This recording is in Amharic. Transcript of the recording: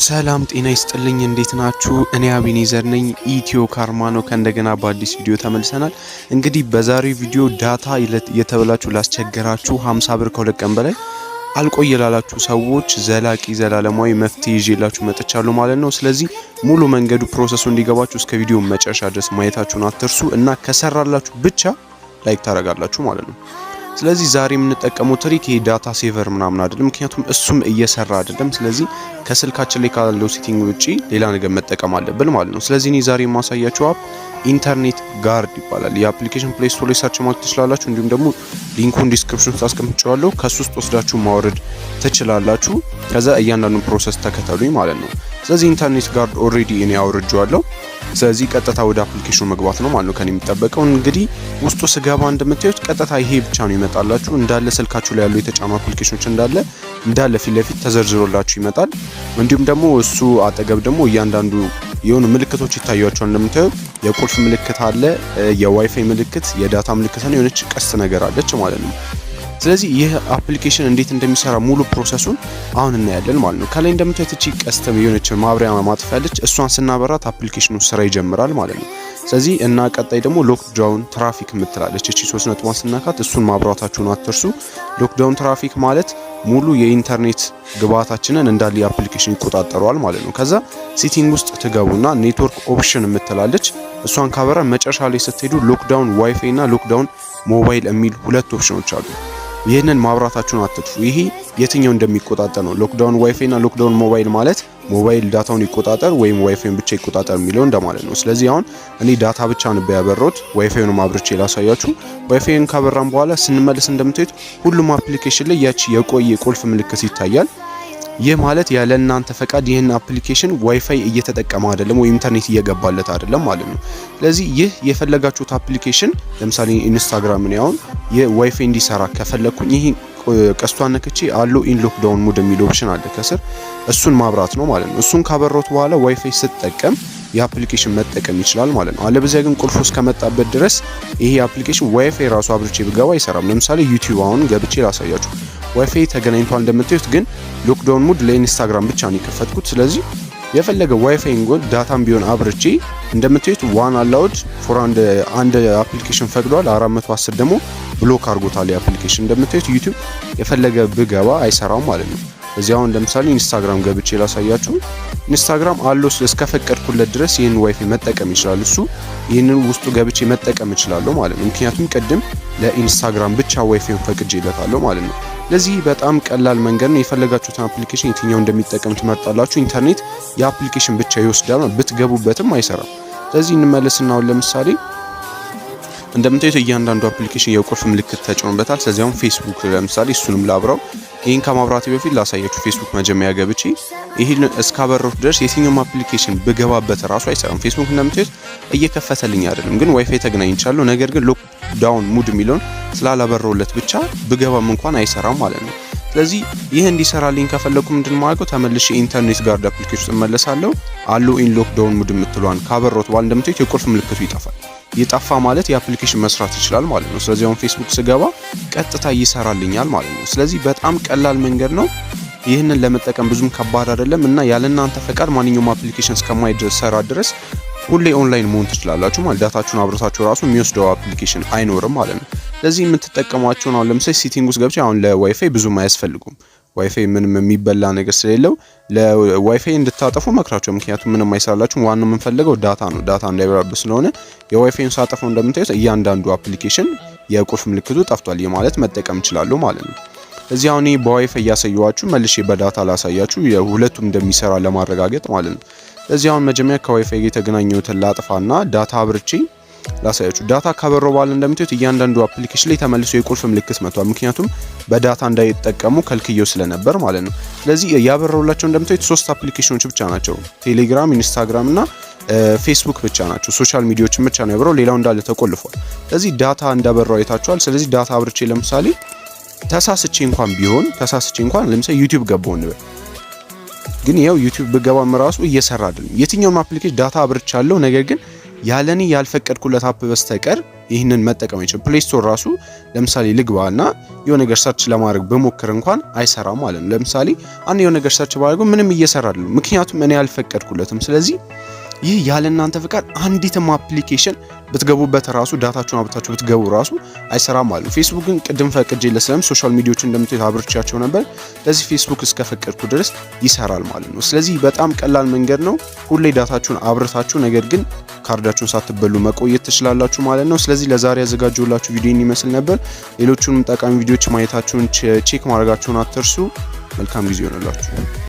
ሰላም ጤና ይስጥልኝ። እንዴት ናችሁ? እኔ አቢኔዘር ነኝ። ኢትዮ ካርማ ነው። ከእንደገና በአዲስ ቪዲዮ ተመልሰናል። እንግዲህ በዛሬው ቪዲዮ data እየተበላችሁ ላስቸገራችሁ፣ 50 ብር ከ2 ቀን በላይ አልቆይ ላላችሁ ሰዎች ዘላቂ ዘላለማዊ መፍትሄ ይዤላችሁ መጥቻለሁ ማለት ነው። ስለዚህ ሙሉ መንገዱ process ኡ እንዲገባችሁ እስከ ቪዲዮ መጨረሻ ድረስ ማየታችሁን አትርሱ እና ከሰራላችሁ ብቻ like ታደርጋላችሁ ማለት ነው። ስለዚህ ዛሬ የምንጠቀመው trick ይሄ data saver ምናምን አይደለም፣ ምክንያቱም እሱም እየሰራ አይደለም። ስለዚህ ከስልካችን ላይ ካለው setting ውጪ ሌላ ነገር መጠቀም አለብን ማለት ነው። ስለዚህ እኔ ዛሬ የማሳያችሁ app Internet Guard ይባላል። የ application Play Store ላይ search ማለት ትችላላችሁ። እንዲሁም ደግሞ link ኡን description ውስጥ አስቀምጨዋለሁ። ከሱ ውስጥ ወስዳችሁ ማውረድ ትችላላችሁ። ከዛ እያንዳንዱን process ተከተሉኝ ማለት ነው። ስለዚህ Internet Guard already እኔ አውርጄዋለሁ። ስለዚህ ቀጥታ ወደ application ኑ መግባት ነው ማለት ነው ከኔ የሚጠበቀው። እንግዲህ ውስጡ ስገባ እንደምታዩት ቀጥታ ይሄ ብቻ ነው ይመጣላችሁ። እንዳለ ስልካችሁ ላይ ያሉ የተጫኑ application ኖች እንዳለ እንዳለ ፊት ለፊት ተዘርዝሮላችሁ ይመጣል። እንዲሁም ደግሞ እሱ አጠገብ ደግሞ እያንዳንዱ የሆኑ ምልክቶች ይታያችኋል። እንደምታዩት የቁልፍ ምልክት አለ፣ የዋይፋይ ምልክት፣ የ data ምልክት ነው፣ የሆነች ቀስት ነገር አለች ማለት ነው። ስለዚህ ይህ application እንዴት እንደሚሰራ ሙሉ process ኡን አሁን እናያለን ማለት ነው። ከላይ እንደምታዩት እቺ ቀስት የሆነች ማብሪያ ማጥፊያ አለች። እሷን ስናበራት application ኑ ስራ ይጀምራል ማለት ነው። ስለዚህ እና ቀጣይ ደግሞ lockdown traffic የምትላለች እቺ ሶስት ነጥቧን ስናካት እሱን ማብራታችሁን አትርሱ። Lockdown traffic ማለት ሙሉ የኢንተርኔት ግብአታችንን እንዳለ የ application ይቆጣጠረዋል ማለት ነው። ከዛ setting ውስጥ ትገቡና network option የምትላለች እሷን ካበራ መጨረሻ ላይ ስትሄዱ lockdown WiFi እና lockdown mobile የሚል ሁለት option ኖች አሉ። ይህንን ማብራታችሁን አትጥፉ። ይሄ የትኛው እንደሚቆጣጠር ነው። Lockdown WiFi እና lockdown mobile ማለት mobile data ውን ይቆጣጠር ወይም ዋይፋይን ብቻ ይቆጣጠር የሚለው እንደማለት ነው። ስለዚህ አሁን እኔ data ብቻ ነው ያበራሁት፣ ዋይፋዩን አብርቼ ላሳያችሁ። ዋይፋይን ካበራን በኋላ ስንመለስ እንደምታዩት ሁሉም application ላይ ያቺ የቆየ ቁልፍ ምልክት ይታያል። ይህ ማለት ያለ እናንተ ፈቃድ ይህን application WiFi እየተጠቀመ አይደለም ወይም ኢንተርኔት እየገባለት አይደለም ማለት ነው። ስለዚህ ይህ የፈለጋችሁት application ለምሳሌ ኢንስታግራም ነው፣ አሁን የዋይፋይ እንዲሰራ ከፈለኩኝ ይህ ቀስቷን ነክቼ allow in lockdown mode የሚል option አለ ከስር፣ እሱን ማብራት ነው ማለት ነው። እሱን ካበራሁት በኋላ ዋይፋይ ስጠቀም የ application መጠቀም ይችላል ማለት ነው። አለበዚያ ግን ቁልፉ እስከመጣበት ድረስ ይሄ application WiFi ራሱ አብርቼ ብገባ አይሰራም። ለምሳሌ ዩቲዩብ አሁን ገብቼ ላሳያችሁ። ዋይፋይ ተገናኝቷል እንደምታዩት፣ ግን lockdown mode ለኢንስታግራም ብቻ ነው የከፈትኩት። ስለዚህ የፈለገ ዋይፋይ እንጎል data ም ቢሆን አብርቼ እንደምታዩት one allowed for አንድ አንድ application ፈቅዷል፣ 410 ደግሞ block አድርጎታል። የ application እንደምታዩት ዩቲዩብ የፈለገ ብገባ አይሰራም ማለት ነው። እዚህ አሁን ለምሳሌ ኢንስታግራም ገብቼ ላሳያችሁ። ኢንስታግራም allow እስከፈቀድኩለት ድረስ ይህን ዋይፋይ መጠቀም ይችላል። እሱ ይህንን ውስጡ ገብቼ መጠቀም እችላለሁ ማለት ነው። ምክንያቱም ቅድም ለኢንስታግራም ብቻ ዋይፋይን ፈቅጄለታለሁ ማለት ነው። ለዚህ በጣም ቀላል መንገድ ነው። የፈለጋችሁትን application የትኛው እንደሚጠቀም ትመርጣላችሁ። ኢንተርኔት የ application ብቻ ይወስዳል፣ ብትገቡበትም አይሰራም። ስለዚህ እንመለስና አሁን ለምሳሌ እንደምታዩት እያንዳንዱ application የቁልፍ ምልክት ተጭኖበታል። ስለዚህ አሁን ፌስቡክ ለምሳሌ እሱንም ላብራው። ይህን ከማብራቴ በፊት ላሳያችሁ። ፌስቡክ መጀመሪያ ገብቼ ይህን እስካበራሁት ድረስ የትኛውም application ብገባበት ራሱ አይሰራም። ፌስቡክ እንደምታዩት እየከፈተልኝ አይደለም፣ ግን ዋይፋይ ተገናኝቻለሁ። ነገር ግን lockdown mode የሚለውን ስላላበራሁለት ብቻ ብገባም እንኳን አይሰራም ማለት ነው። ስለዚህ ይህ እንዲሰራልኝ ከፈለኩ ምንድን ማድረገው? ተመልሼ Internet Guard application ውስጥ እመለሳለሁ። Allow in lockdown mode የምትለዋን ካበራሁት በኋላ እንደምታዩት የቁልፍ ምልክቱ ይጠፋል። ይጠፋ ማለት የ application መስራት ይችላል ማለት ነው። ስለዚህ አሁን ፌስቡክ ስገባ ቀጥታ ይሰራልኛል ማለት ነው። ስለዚህ በጣም ቀላል መንገድ ነው። ይህንን ለመጠቀም ብዙም ከባድ አይደለም እና ያለ እናንተ ፈቃድ ማንኛውም application እስከማይሰራ ድረስ ሁሌ ኦንላይን መሆን ትችላላችሁ ማለት data ችሁን አብርታችሁ ራሱ የሚወስደው application አይኖርም ማለት ነው። ስለዚህ የምትጠቀሟቸውን አሁን ለምሳሌ setting ውስጥ ገብቼ አሁን ለዋይፋይ ብዙም አያስፈልጉም። ዋይፋይ ምንም የሚበላ ነገር ስለሌለው ለዋይፋይ እንድታጠፉ መክራቸው። ምክንያቱም ምንም አይሰራላችሁም። ዋናው የምንፈልገው data ነው። Data እንዳይበራብህ ስለሆነ የዋይፋይን ሳጠፈው እንደምታዩት እያንዳንዱ application የቁልፍ ምልክቱ ጠፍቷል። ይህ ማለት መጠቀም እችላለሁ ማለት ነው። እዚህ አሁን በዋይፋይ እያሳየኋችሁ መልሼ በ data ላሳያችሁ የሁለቱም እንደሚሰራ ለማረጋገጥ ማለት ነው። እዚህ አሁን መጀመሪያ ከዋይፋይ ጋር የተገናኘሁትን ላጥፋና data አብርቼ ላሳያችሁ። Data ካበራው በኋላ እንደምታዩት እያንዳንዱ application ላይ ተመልሶ የቁልፍ ምልክት መጥቷል። ምክንያቱም በ data እንዳይጠቀሙ ከልክየው ስለነበር ማለት ነው። ስለዚህ ያበራውላቸው እንደምታዩት ሶስት application ኖች ብቻ ናቸው። ቴሌግራም፣ ኢንስታግራም እና ፌስቡክ ብቻ ናቸው። Social media ዎችን ብቻ ነው ያበራው። ሌላው እንዳለ ተቆልፏል። ስለዚህ data እንዳበራው አይታችኋል። ስለዚህ data አብርቼ ለምሳሌ ተሳስቼ እንኳን ቢሆን፣ ተሳስቼ እንኳን ለምሳሌ ዩቲዩብ ገባው እንበል፣ ግን ይኸው ዩቲዩብ ብገባም ራሱ እየሰራ አይደለም። የትኛውም application data አብርቻለሁ፣ ነገር ግን ያለኔ ያልፈቀድኩለት app በስተቀር ይህንን መጠቀም አይችልም። Play Store ራሱ ለምሳሌ ልግባ እና የሆነ ነገር search ለማድረግ ብሞክር እንኳን አይሰራም ማለት ነው። ለምሳሌ አንድ የሆነ ነገር search ባደርገው ምንም እየሰራ አይደለም፣ ምክንያቱም እኔ አልፈቀድኩለትም። ስለዚህ ይህ ያለ እናንተ ፍቃድ አንዲትም application ብትገቡበት ራሱ፣ data ችሁን አብርታችሁ ብትገቡ ራሱ አይሰራም ማለት ነው። ፌስቡክን ቅድም ፈቅጄለት ስለም social media ዎችን እንደምታዩት አብርቻቸው ነበር። ለዚህ ፌስቡክ እስከፈቀድኩ ድረስ ይሰራል ማለት ነው። ስለዚህ በጣም ቀላል መንገድ ነው። ሁሌ data ችሁን አብርታችሁ ነገር ግን ካርዳችሁን ሳትበሉ መቆየት ትችላላችሁ ማለት ነው። ስለዚህ ለዛሬ ያዘጋጀሁላችሁ ቪዲዮ ይመስል ነበር። ሌሎቹንም ጠቃሚ ቪዲዮዎች ማየታችሁን፣ check ማድረጋችሁን አትርሱ። መልካም ጊዜ ይሆንላችሁ።